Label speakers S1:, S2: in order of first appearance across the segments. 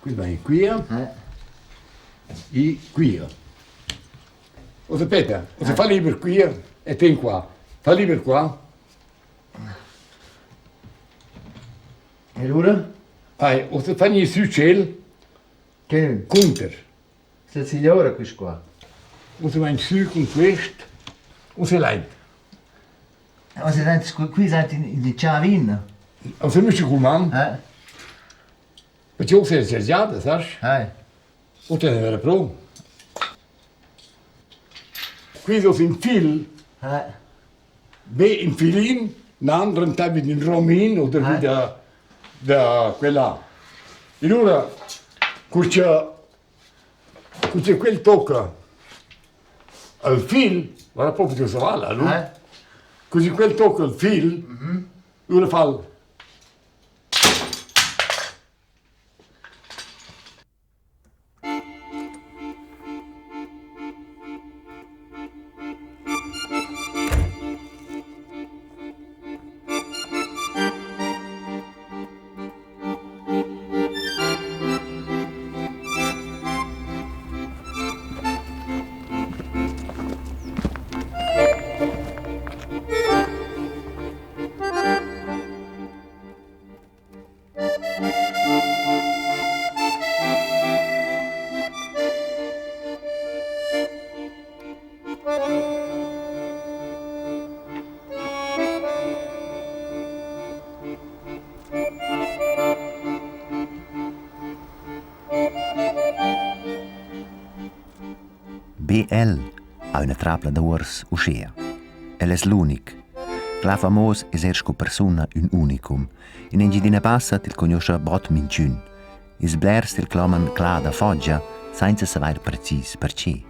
S1: Qui va in quia e quia. Ussa aspetta, ussa fa liber quia e ten qua. Fa liber qua.
S2: E lura?
S1: Ai, ussa fa gnir sü tschel.
S2: Che?
S1: Cunter.
S2: Se signora quist qua.
S1: Ussa vain sü cun quist. Ussa laint.
S2: Ussa laint qui laint in in chavin.
S1: Ussa müscha cul man.
S2: Eh.
S1: Perché ussa es giada, sas?
S2: Hai.
S1: Ussa era pro. Qui es ün fil.
S2: Eh.
S1: Be in filin, nan rentavi d'ün romin oder vi da da quella. E lura cur cha cur cha quel tocca al fil, guarda propi che savala, no? Cur cha quel tocca al fil, lura fa'l.
S3: Be el ha üna trapla d'uors uschea. El es l'unic. Cla famos es eir sco persuna ün unicum. In Engiadina Bassa til cugnuoscha bod minchün. Ils blers til cloman Cla da Foggia, sainza savair precis perche.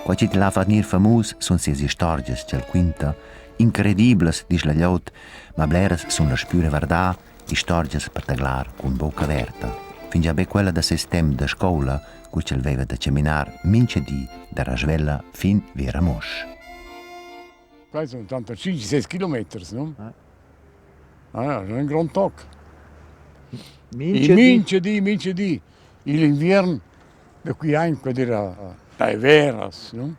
S3: Quai chi til ha fat gnir famus sun sias istorgias ch'el quinta, incrediblas, disch la glieud, ma bleras sun la spüra vardà, istorgias per taglar cun bocca averta. Fingià be quella da seis temp da scoula, cur ch'el vaiva da chaminar mincha di da Rasvella fin vi Ramosch.
S1: Quai sun tanter tschinch e ses kilometers, no? Ah, ja, ün grond toc.
S2: Mincha di?
S1: Mincha di, mincha di. Il inviern da qui aint quel era dai veras, no?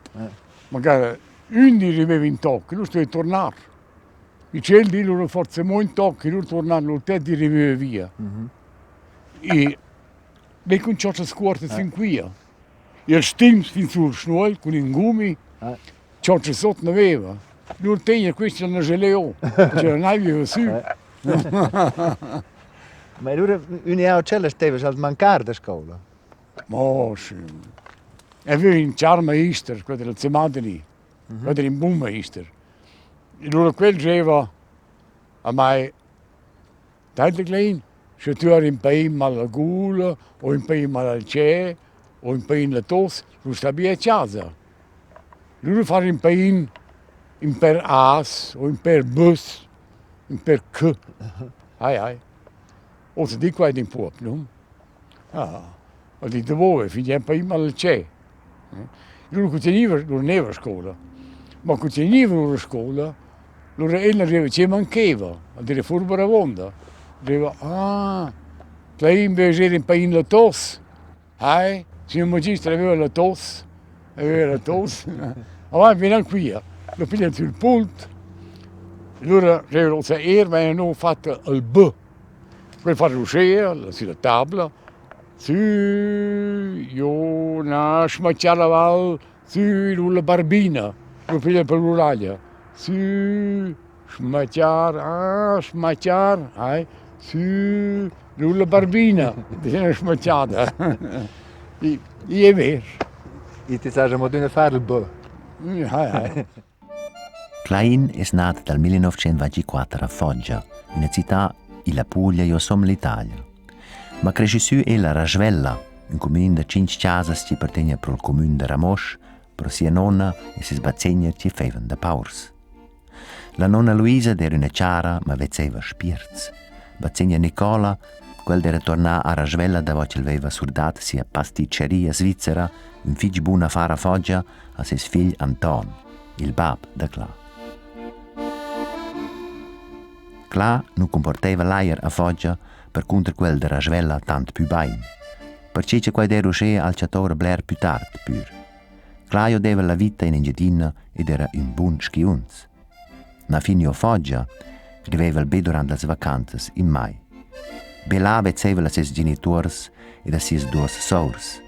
S1: Magari ün di riveva in toc, lur stuveva turnar. Il tschel di lura forsa mo in toc e lur turnar lur tet di riveva via. E be cun chotschas cuortas fin quia. Il stim fin sul schnuogl cun ün gummi Ciò che sot n'aveva. Lur tegna questa na geleo, che non aveva sü.
S2: Ma allura ün eau tschella steva al mancar da scoula.
S1: Mo schi. Aveva ün char maister, quel era il Zemadeni, quel era ün bun maister. E lura quel dscheva a mai, Dai Klein, sche tu hai ün pain mal la gula o ün pain mal al tschè o ün pain la tos, lu sta bia a casa. Lura far ün pain ün per as o ün per bus, ün per c. Ai ai. Oz di quai d'ün puob, no? Ah, ho dit davo fin ün pain mal al tschè. Lura cu teniva, lura neva a scoula, ma cu teniva lura a scoula, lura ella deva che mancheva, a dire furba avonda. Deva, ah, plai invece era ün pain la tos. Hai, signor magister aveva la tos, aveva la tos. Allora vegnan quia, lo piglian sül pult, lura deva er vaina fat il b. Quel fa uschea sülla tabla, Sü, jo na schmachà la val, sü la barbina, lo piglia per l'uraglia. Sü, schmachar, ah, schmachar, hai, sü, la barbina, üna schmachada. I, i è ver.
S2: I ti saja mo d'üna far il bö.
S1: Hai, hai.
S3: Klein es nat dal 1924 a Foggia, üna cità illa Puglia giosom l'Italia. Ma creschü sü el a Rasvella, ün cumün da tschinch chasas chi appartegna pro'l cumün da Ramosch, pro sia nonna e seis bazegner chi faivan da paurs. La nonna Luisa d'eira üna chara, ma vezzaiva spierts. Bazegner Nicola, quel d'eira tuornà a Rasvella davo ch'el vaiva surdat sia pasticceria svizzera, ün fich bun affar a Foggia, a seis figl Anton, il bap da Cla. Cla nu cumportaiva l'ajer a Foggia, percunter quel da Rasvella tant pü bain. Perche cha quai d'eira uschea ha'l chattà oura bler plü tard pür. Cla giodeva la vita in Engiadina ed era ün bun skiunz. Ma fin giò Foggia riveva el be durant las vacanzas in mai. Be là vezzeva el a seis genituors ed a sias duos sours.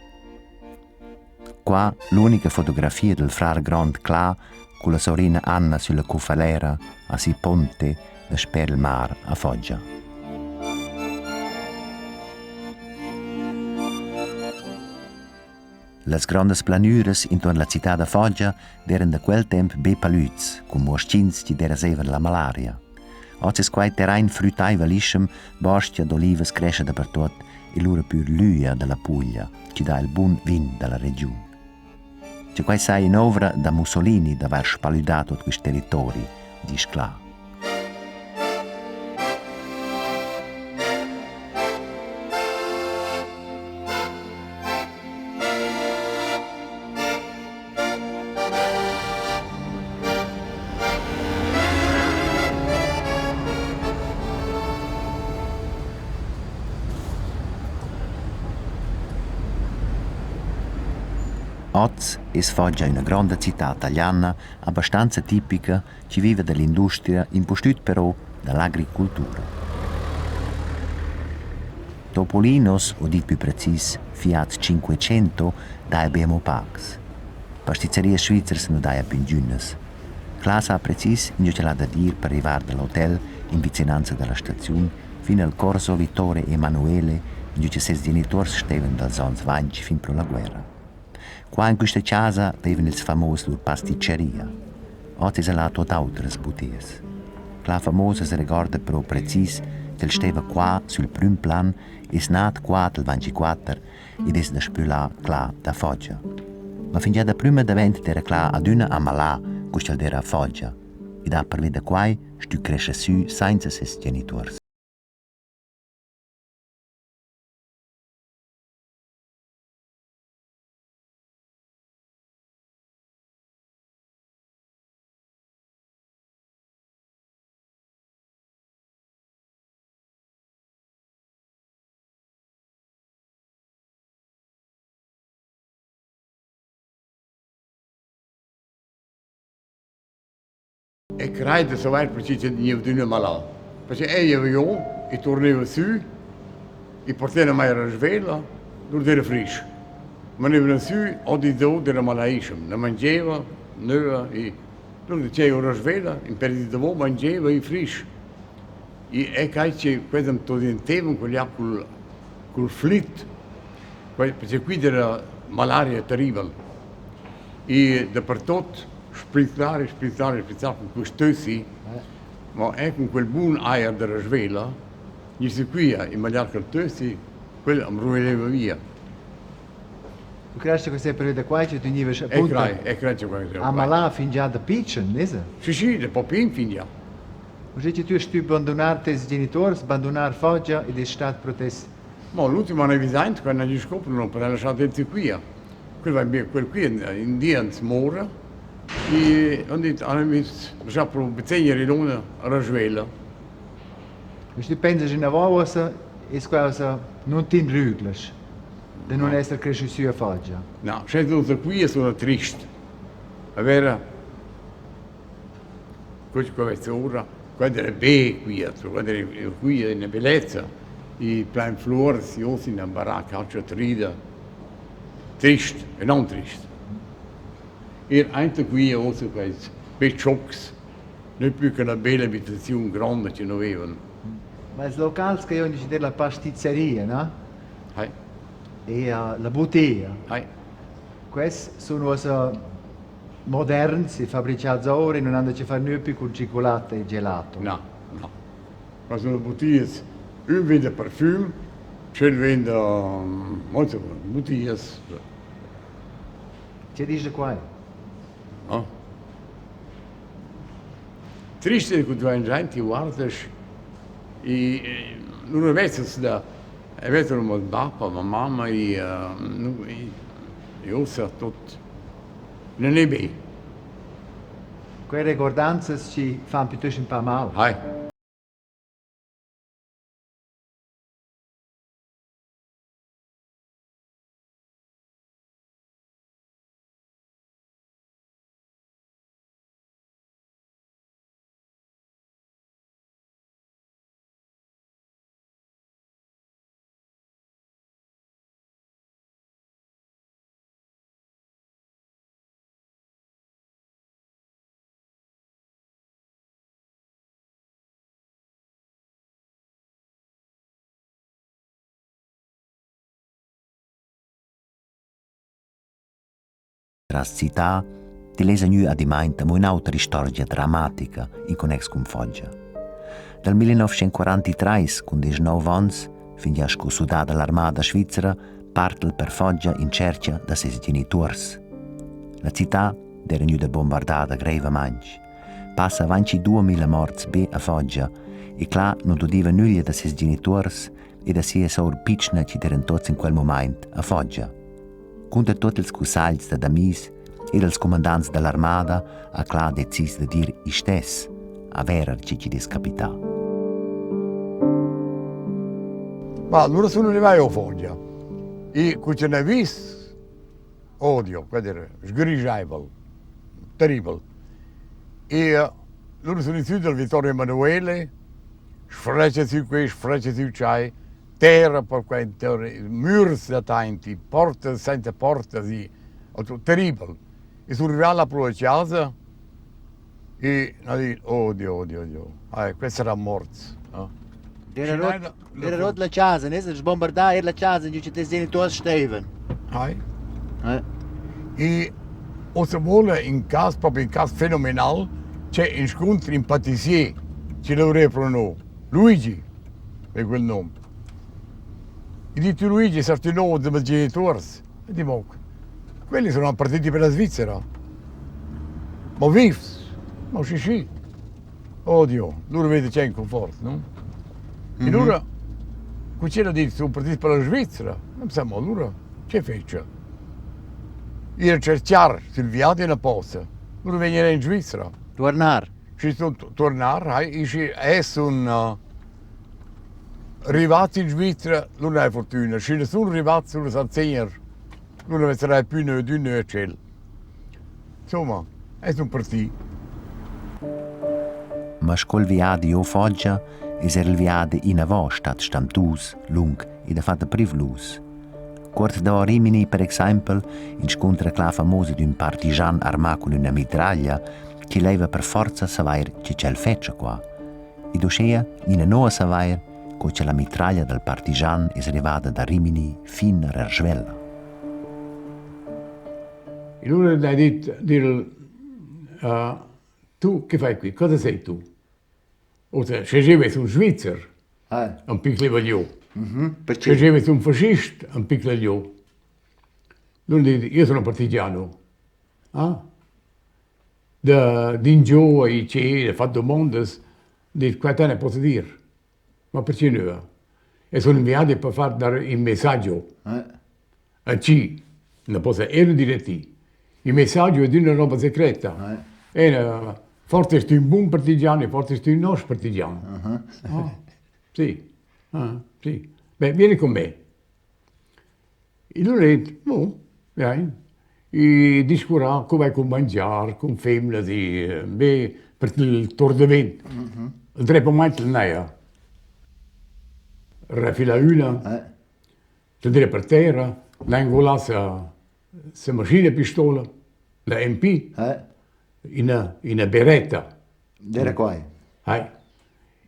S3: Qua l'unica fotografia del frar grond Cla culla sorina Anna sülla cufalera a si Ponte dasper il mar a Foggia. Las grondas planüras intuorn la cità da Foggia d'eiran da quel temp be palüds cun muos-chins chi derasevan la malaria. Hoz es quai terrain früttaivalischem, bos-cha d'olivas crescha dapertuot e lura pür l'üja da la Puglia chi dà il bun vin da la regiun. Cha quai saja ün'ouvra da Mussolini d'avair spalüdà tuot quist territori, disch Cla. Oz es Foggia üna gronda cità taliana abastanza tipica chi viva da l'industria, impustüt però da l'agricultura. Topolinos, o dit plü precis Fiat Cinquecento, daja be amo pacs. Pastizarias svizras nu daja pü ingünas. Cla sa precis ingio ch'el ha dad ir per rivar da l'hotel in vicinanza da la staziun fin al Corso Vittore Emanuele, ingio cha seis genituors stevan dals ons vainch fin pro la guerra. Qua in quista chasa vaivan ils famos lur pasticceria. Hoz es ella tuot autras butias. La famosa as regorda però precis ch'el steva qua sül prüm plan, es nat qua dal 24 ed es daspö là Cla da Foggia. Ma fingià da prüma davent d'eira Cla adüna amalà cu ch'el d'eira a Foggia ed ha pervi da quai stü crescher sü sainza seis genituors.
S1: E crei da savair perche cha gniva adüna malà. Perche eu giaiva giò e turnaiva sü e portaiva mai la svela, lura d'eira fris-ch. Manaivan sü, ot e do d'eira malaischem, na mangiaiva nöa e lura dschaiva la svela, in per di davo mangiaiva e fris-ch. E e quai chi quels am turnientevan quella cul cul flit, quai perche qui d'eira malaria terribel. E dapertot sprizzar e sprizzar e sprizzar cun quist tössi, ma eir cun quel bun ajer da la svela, gniss quia e magliar quel tössi, quel am ruinaiva via.
S2: Tu crest che sei pervi da quai che tu gnivas appunto
S1: E crei che quai sia
S2: amalà fingià da pitschen, nesa?
S1: Sì, sì, da popin fingià.
S2: Uschè che tu hast stü bandunar tes genituors, bandunar Foggia ed es stat pro tes
S1: Ma l'ultim an evidaint, quando gli scoprono per lasciar dentro quia. Quel va bien, quel qui in diens mora e han dit han mis già pro betegner in una rasvela.
S2: E schi pensas inavò uossa, es quai nun t'inrüglas da nun esser creschü sü a Foggia?
S1: No, sche da qui sono trist. È vera questo che ora, quando era be qui, quando era qui in bellezza, e plein flurs, io in una baracca trida. Trist e non trist. Ir aint qui uossa quels be tschocs, ne plü che 'na bella abitaziun gronda chi nu vevan.
S2: Ma ils locals che io dici la pasticceria, no?
S1: Hai.
S2: E la butia.
S1: Hai.
S2: Quests sun uossa moderns e fabrichats our e nun han da che far gnü pü cun tschiculatta e gelato.
S1: Na, no. Ma sun butias, ün venda parfüm, tschel venda insomma butias.
S2: Che disch da quai?
S1: No. Trist è che tu vai aint e guardas e nun vezzas da e vezzas mo il bap, la mamma e e ussa tut non è be.
S2: Quei regordanzas chi fan plitost ün pa mal.
S1: Hai.
S3: Tras cità til esa gnü adimmaint amo ün'otra istorgia dramatica in connex cun Foggia. Dal 1943, cun 19 ons, fingià sco sudà da l'armada svizra, part'el per Foggia in tschercha da seis genituors. La cità d'eira gnüda bombardada greivamaing. Passa avanti 2000 morts be a Foggia e Cla nu dudiva nüglia da seis genituors e da sia sour pitschna chi d'eiran tuots in quel mumaint a Foggia. Cunter tuot ils cussagls dad amis e dals cumandants da l'armada ha Cla decis da dir istess, a verer chi chi'd es capità.
S1: Ma allura sun arrivai a Foggia e cu che n'ha vis odio, quel era sgrischaivel, terribel. E lura sun i sü dal Vittorio Emanuele, sfrecha sü quist, sfrecha sü tschai, terra per quainter, mürs da tainti, portas senza portas, i terribel. E sun arrivà là pro la chasa e ha dit, oh Dio, oh Dio, oh Dio, quels saran morts. No?
S2: Era rot, era rot la casa, ne? Sbombardà er la casa, giù che tes genitors stevan.
S1: Hai. Eh. E ossa vola in cas, proprio in cas fenomenal, c'è inscontro in patissier, ci lavoreva pro noi, Luigi. è quel nom. E dice Luigi, sarti il nome dei miei genitori? E dico, quelli sono partiti per la Svizzera. Ma vivs? Ma sì sì. Oddio, loro vede c'è in confort, no? Mm -hmm. E allora, qui c'era detto, sono partiti per la Svizzera. Non sappiamo, allora, che fece? Ir a cercare sul viaggio una posta. Loro venire in Svizzera.
S2: Tornar.
S1: Ci sono tornar, hai, es un Rivats in Svizra nun hai fortüna. Schi nu sun rivats sur San Segner, lura vezzarai pü nö d'ün nö a tschel. Insomma, es ün parti.
S3: Ma sco'l viadi giò Foggia es eir il viadi inavò stat stantus, lung e dafatta privlus. Cuort davo Rimini, per exaimpel, inscuntra Cla famosa d'ün partigian armà cun üna mitraglia chi laiva per forza savair che ch'el fetscha qua. Ed uschea gnina no a savair co cha la mitraglia dal partigian es rivada da Rimini fin a Raschvella.
S1: E lura l'ha dit dir uh, tu che fai qui? Cosa sei tu? Oder sche jeu sun Svizzer, ah. un piccolo vagliò. Mm -hmm. Sche jeu sun fascist, un piccolo vagliò. Lui dice, io sono partigiano. Ah? Da d'ingiò e che ha fat dumondas, dit qua te ne posso dir. Ma perché nua? E sun inviati per far dar il messaggio. Eh. A chi? Non posso er dire a ti. Il messaggio è d'una roba secreta. Eh. Era forse est un buon partigiano e forse est un nostro partigiano. Uh -huh. Oh, sì. Ah, sì. Beh, vieni con me. E lura het, bon, viain. E discurrà co vai cun mangiar, cun femnas e be per il tor davent. Il dret mumaint el n'haja refilà üna, el dret per terra, l'ha ingolà sa sa maschina pistola, la MP, ina ina beretta.
S2: D'eira quai?
S1: Hai.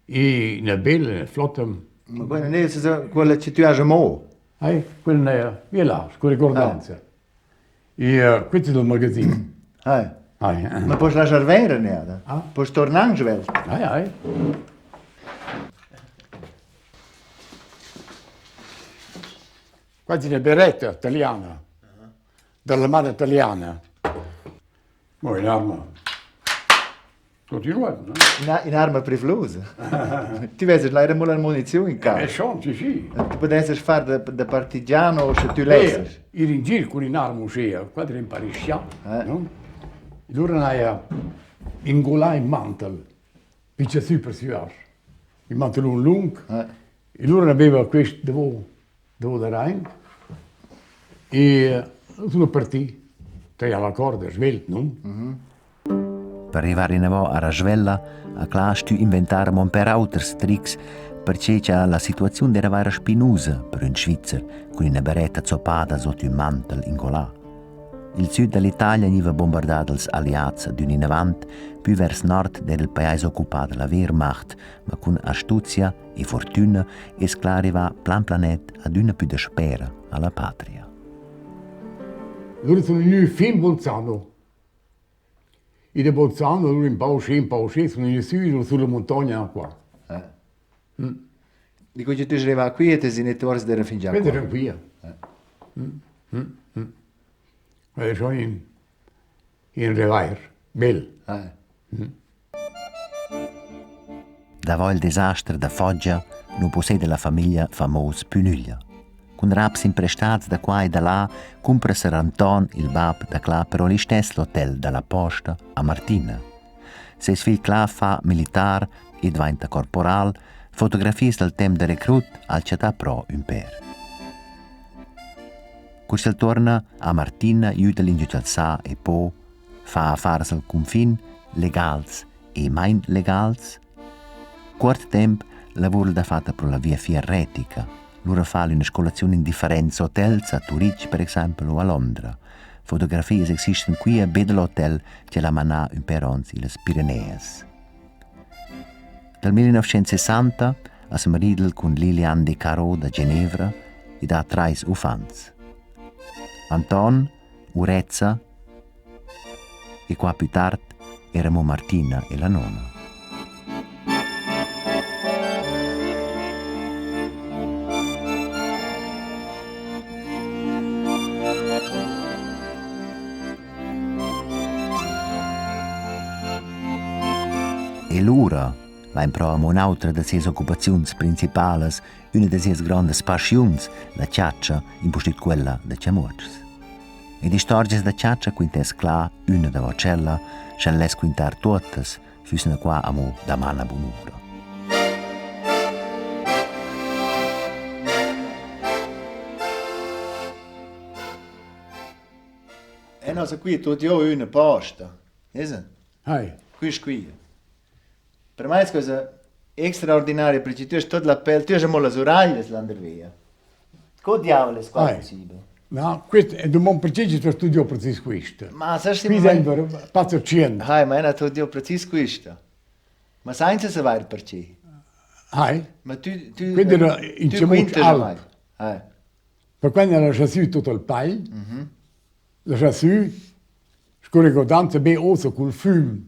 S1: E üna bella, üna flotta.
S2: Ma quella non è quella che tu hai amo?
S1: Hai, quella è via là, sco ricordanza. E questo è il magasin.
S2: Hai.
S1: Hai.
S2: Ma poss lasciar vera neada?
S1: Ah.
S2: Poss tornar svelt?
S1: Hai, hai. Quasi una beretta italiana, dalla mare italiana. Mo un'arma. Continuat, no?
S2: Ina, in'arma privlusa. Ti vesas là era mo la muniziun in casa.
S1: Eh schon, sì, sì.
S2: Tu pudesses far da, da partigiano sche tu lesses.
S1: Ir in gir cun in'arma uschea, qua era imparischià,
S2: Eh.
S1: no? Lura n'haja ingolà in mantel, picha sü per süar. Il mantelun lung.
S2: Eh.
S1: E lura aveva quest davo davo da rain e sono partì. Taglià la corda, svelt, no?
S3: Per rivar inavò a Raschvella ha Cla stü inventar amo ün pêr auters trics, perche cha la situaziun d'eira vaira spinusa per ün Svizzer cun üna beretta zoppada sot ün mantel ingolà. Il süd da l'Italia gniva bombardà dals alliats adün inavant, pü vers nord d'eira il pajais occupà da la Wehrmacht, ma cun astuzia e fortüna es Cla rivà plan planet adüna pü daspera a la patria.
S1: Lura sun gnü fin Bolzano. E da Bolzano lura ün pa uschè, ün pa uschè sun gnü sü sulla muntogna qua.
S2: Dico che tu arriva qui e ti sei tuors d'era fingià qua.
S1: Quella era qui. Era schon in in revair, bel.
S3: Davo il desaster da Foggia nu posseda la famiglia Famos pü nüglia. Cun raps imprestats da qua e da là cumpra sar Anton, il bap da Cla, però listess l'hotel da la posta a Martina. Seis figl Cla fa militar e dvainta corporal, fotografias dal temp da recrut al chattà pro ün pêr. Cur ch'el tuorna a Martina güda'l ingio ch'el sa e po, fa affars al cunfin, legals e main legals. Cuort temp lavura'l dafatta pro la Viafier retica. Lura fa'l üna scolaziun in differents hotels a Turich per exaimpel o a Londra. Fotografias existan quia be da l'hotel ch'el ha manà ün pêr ons illas Pireneas. Dal 1960 as marida'l cun Liliane De Caro da Genevra ed ha trais uffants. Anton, Urezza e qua plü tard era mo Martina e la nona. E lura vain però amo ün'autra da sias occupaziuns principalas, üna da sias grondas paschiuns, la chatscha, impustüt quella da chamuotschs. Ed istorgias da chatscha quintess Cla üna davo tschella, sch'el less quintar tuottas, füssna qua amo daman a bunura.
S2: E no sa qui tuot jo üna posta. Esa?
S1: Hai.
S2: Quist qui. Per mai es questa extraordinaria perché tu hast tuot la pel, tu hast amo las uraglias landervia. Co diavel es quai possibel?
S1: No, questo è un buon preciso tu studio precis questo.
S2: Ma sai
S1: Qui sembra pazzo 100.
S2: Hai, ma ena studio precis questo. Ma senza saver perché.
S1: Hai.
S2: Ma tu tu
S1: Quindi era in
S2: tu quintas
S1: alp.
S2: Hai.
S1: Per quando era già su tutto il pail, lascià sü, sco regordanza be ossa cul füm,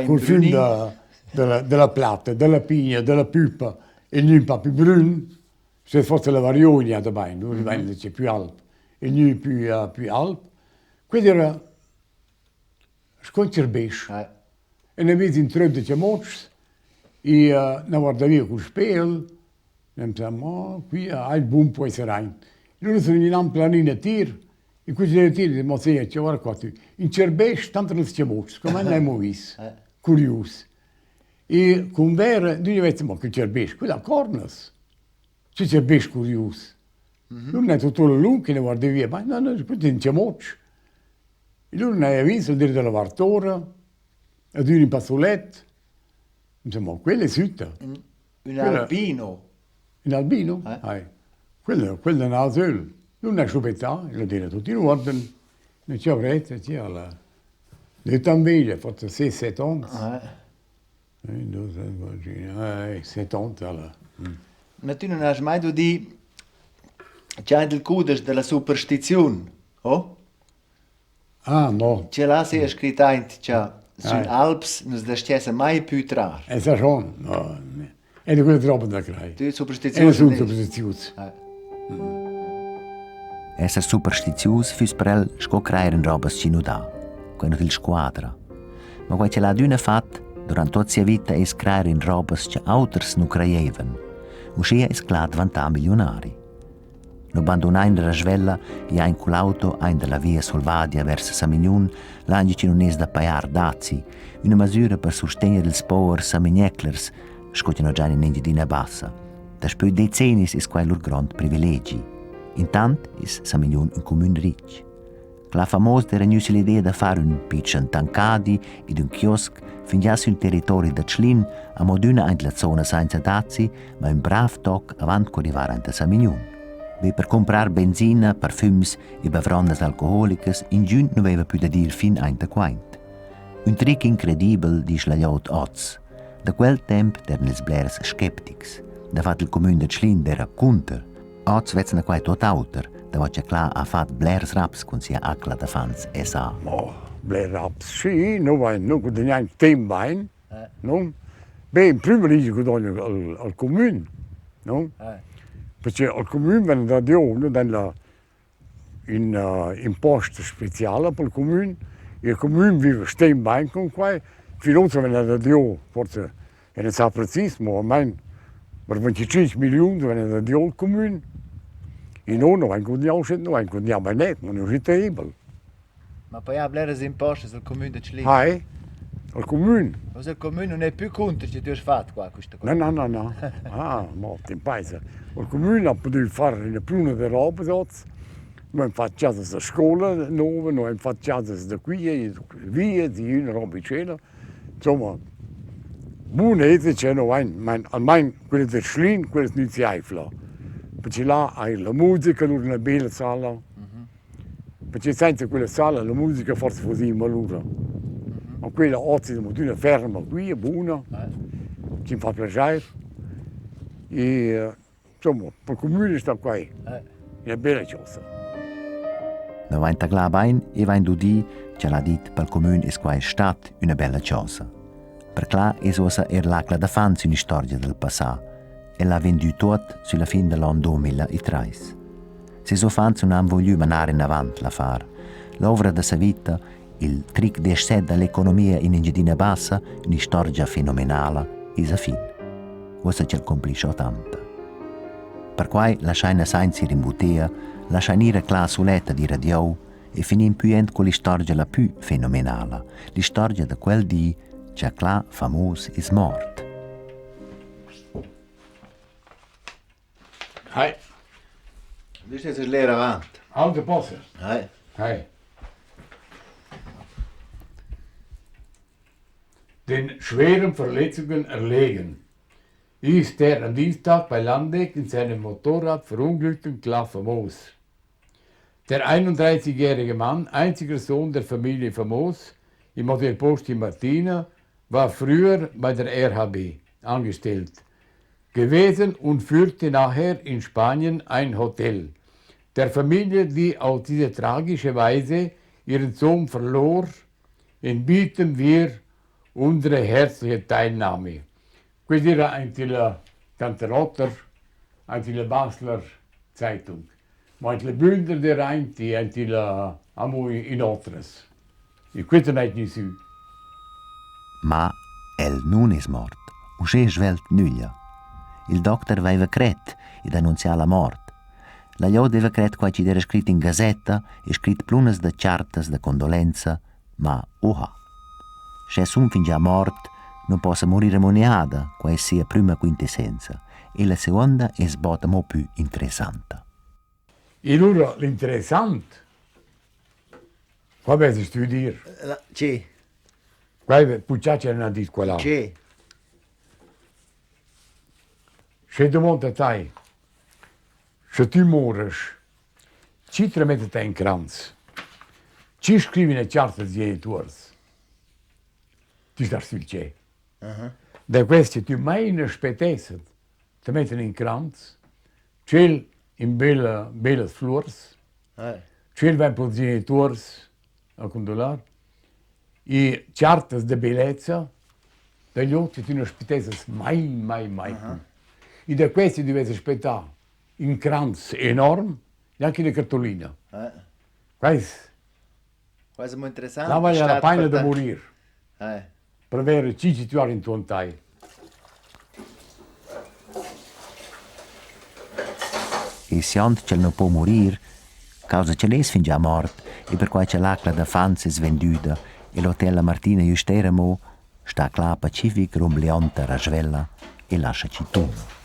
S1: cul füm da, della, della platta, della pigna, della püpa, e gnü ün pa pü brün, se forse la variogna da bain, mm -hmm. c'è più alp, e gnü più, più alp. Quindi era sco ün cerbesch. E ne vis in tröp de chamotschs e na guarda via cul spel, e em pensava, mo qui hai il bun può essere aint. Lura sun gnü nan planina tir, e quist tir, mo sì, guarda qua tü, in cerbesch tanter ils chamotschs, come n'haimo vis, curius. E cun vera, nus vezza mo che cerbesch, quella ha cornas. Che cerbesch curius. Lura n'è tutto lung che ne guarda via, ma no, no, questo è un chamotsch. Lura n'haja vis il dir dalla vart ora, ad ün in passolet, insomma, quella è sütta.
S2: Ün albino.
S1: Ün albino? Eh. Quello, quello è un asöl. Nun è sciupettà, lo dire tutti in ordine. Non ci avrete, ci alla... Ne tan veglia, forse 6, 7 ans.
S2: Eh.
S1: 1, 2, 3, 4, 5, 7 ans alla.
S2: Ma tu non has mai udì c'è il cudesch della superstiziun, oh?
S1: Ah, no.
S2: Che là sia scrit aint cha sün Alps nu's dastgessa mai pü trar.
S1: E sa schon, no. È di quella roba da crai.
S2: Tu superstizius.
S1: Sun superstizius.
S3: Esser superstizius füss per el sco crair in robas chi nu dà. Quai nu til squadra. Ma quai ch'el ha adüna fat durant tuot sia vita es crair in robas cha auters nu crajaivan. Uschea es Cla dvantà milliunari. No bandunain la svella e aint cul auto aint da la via sulvadia vers Samignun, là ingio chi nun es da pajar dazi, üna masüra per sustegner ils povers samigneclers, sco chi no già in Engiadina Bassa. Daspö decennis es quai lur grond privilegi. Intant es Samignun ün cumün rich. La famos d'eira gnüsa l'idea da far ün pitschen tancadi ed ün kiosk fingià sün territori da Tschlin, amo adüna aint la zona sainza dazi, ma ün brav toc avant co rivar aint a Samignun. Be per cumprar benzina, parfüms e bavrondas alcoholicas ingün nu vaiva pü da dir fin aint a quaint. Ün tric incredibel, disch la glieud hoz. Da quel temp d'eiran ils blers skeptics. Dafatta il cumün da Tschlin d'eira cunter. Oz vezza quai tuot auter. Davo cha Cla ha fat blers raps cun sia acla da fans SA.
S1: Mo bler raps, schi, nu vain, nu gudagnain temp bain, no? Be in prüma lingia gudogna al al cumün, no? Perche al cumün vain dat giò, no dain la üna imposta speciala pel cumün, il cumün viva sten bain cun quai, fin uossa vain dat giò forsa Eu non sa precis, mo almain per 25 milliuns vegnan da dir al cumün. E no non vain gudagnà uschè, no vain gudagnà bain net, ma non uschè terribel.
S2: Ma pajà bleras impostas al cumün da Tschlin?
S1: Hai, al cumün.
S2: Uss il cumün non è più cunter che tu hast fat qua questa
S1: cosa. No, no, no, no. Ah, mo t'impaisa. Il cumün ha pudü far üna pluna da roba hoz. Noi han fat chasas da scoula nouva, noi han fat chasas da qui, via, di üna roba e tschella. Insomma, bun esa cha no vain main almain quella da Tschlin, quella es nüzziaivla. Perche là hai la musica lura üna bella sala. Perche sainza quella sala la musica forsa füss in malura. Ma quella hoz es amo ferma qui, buna, chi'm fa plaschair. E insomma, pel cumün es sta quai üna bella chosa.
S3: No vain taglà bain e vain dudi cha l'ha dit pel cumün es quai stat üna bella chosa. Per Cla es uossa eir l'acla da fans ün'istorgia dal passà. El ha vendü tuot sülla fin da l'on 2003. Ses uffants nun han voglü manar inavant l'affar. L'ouvra da sa vita, il tric d'essai da l'economia in Engiadina Bassa, ün'istorgia fenomenala, es a fin. Uossa ch'el cumplischa ottanta. Perquai laschaina sainza ir in butia, laschain ir a Cla suletta dir adieu e finim pü jent cull'istorgia la pü fenomenala, l'istorgia da quel di cha Cla famus es mort.
S1: Hai.
S2: Quist es l'er avant.
S1: Auncha possa?
S2: Hai.
S1: Hai. Den schweren Verletzungen erlegen. Ist der am Dienstag bei Landeck in seinem Motorrad verunglückten Cla famos. Der 31-jährige Mann, einziger Sohn der Familie Famos, im Hotel Post in Martina, war früher bei der RHB angestellt gewesen und führte nachher in Spanien ein Hotel. Der Familie, die auf diese tragische Weise ihren Sohn verlor, entbieten wir unsere herzliche Teilnahme. Questa era anche la Cantarotter, anche la Basler Zeitung. Ma anche la Bündner der Einti, anche la amo in otras. E questo non è gnü sü.
S3: Ma el nun es mort, uschè svelt nüglia. Il docter vaiva cret ed annunzià la mort. La glieud vaiva cret quai chi'd eira scrit in gazetta e scrit plunas da chartas da condolenza, ma oha. Sche sun fingià mort, nun possa murir amo ün'eada, quai es sia prüma quintessenza. E la seguonda es bod amo pü interessanta.
S1: E lura l'interessant, qua vess stü dir.
S2: Che?
S1: Quai puchà cha non ha dit quella.
S2: Che?
S1: Sche dumonda tai, sche tü mouras, chi trametta te in cranz? Chi scriva üna charta als genituors? Tü stas sül che. Da questi tü mai non spettessat te mettan in cranz, tschel in bella bellas fluors, tschel vain pels genituors a condolar e chartas da bellezza dagl ot tü non spettessas mai, mai, mai plü. E da questi dovess aspettar ün cranz enorm e anche üna cartolina. Quais
S2: Quai es interessant.
S1: Là vaglia la paina da murir. Per verer chi chi tu has intuorn tai.
S3: E siond ch'el nu po murir, causa ch'el es fingià mort e perquai cha l'acla da fans es vendüda e l'hotel La Martina güst eir amo, sta Cla pacific rumbliond a Raschvella e lascha chi tuna.